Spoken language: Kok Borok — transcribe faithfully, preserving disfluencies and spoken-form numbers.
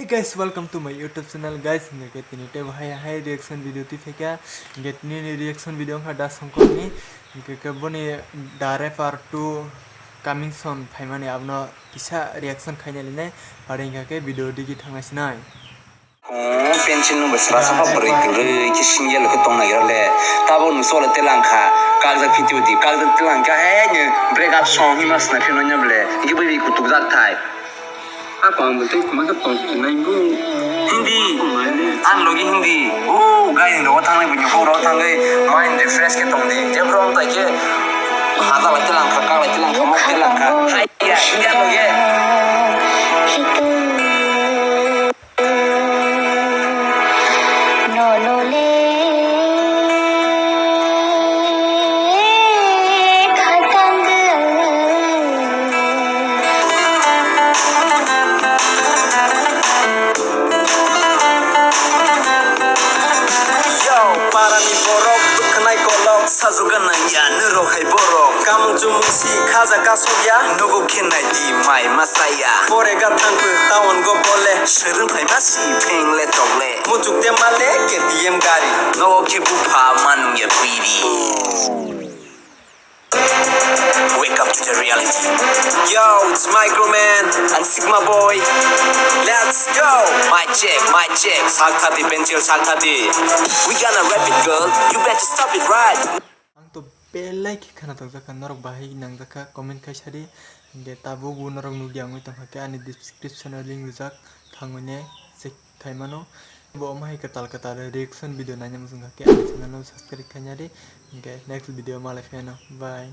Guys, welcome to my YouTube channel, guys. Hingke tini tebo hai hai reaction video twi phaikha. Hingke tini ni reaction video wngkha Da Songkor ni. Hingke ke boni Da Rapper two coming soon phaimani abono kisa reaction khaina linai. Pare hingka ke video digi thangna sinai. Oh, pencil nungba sra sra bwrwi kwrwi khe single khe tong nagira le. Tabuk nung chole telangkha, kakjak video di, kakjak telangkha, he, break up song hima sna phino nya ble. Hingke bwrwi kutuk jak thai. Ako ang bo tei kwma khe tong sinai bo. Hindi. Ang logi Hindi. O, guys, rogo thangnai buini horo thangwi mind refresh khe tong di. Jebro ang tai khe haja lai tilang kha, kang lai tilang kha, mok tilang kha. Hai ya, Hindi ang logi. Yo, parani borok bwkhanai kolok sajwk gwnang ya nirok hai borok kamung chumung si khaja kasok ya nugo khe nai di mai ma saya pore ga thang phu taon go bole swrwng phai ma si pheng le tok le muchuk te ma le K T M gari nogo khe bupha manung ya biri. Wake up to the reality. Yo, it's Microman and Sigma Boy. Let's go! Mic check, mic check. Sakthati pencil, sakthati. We gonna rap it, girl. You better stop it right. Ang to belai khe khana tokjak kha, norok bahai nangjak kha, comment khai sadi. Hingke tabuk bo norok nukya wngwi tongkha khe ani description o link rijak, thangwi ne check khai mano. Bo omo hai kwtal kwtal reaction video naina muchung kha khe ani channel no subscribe khaina di. Hingke next video malai pheno. Bye.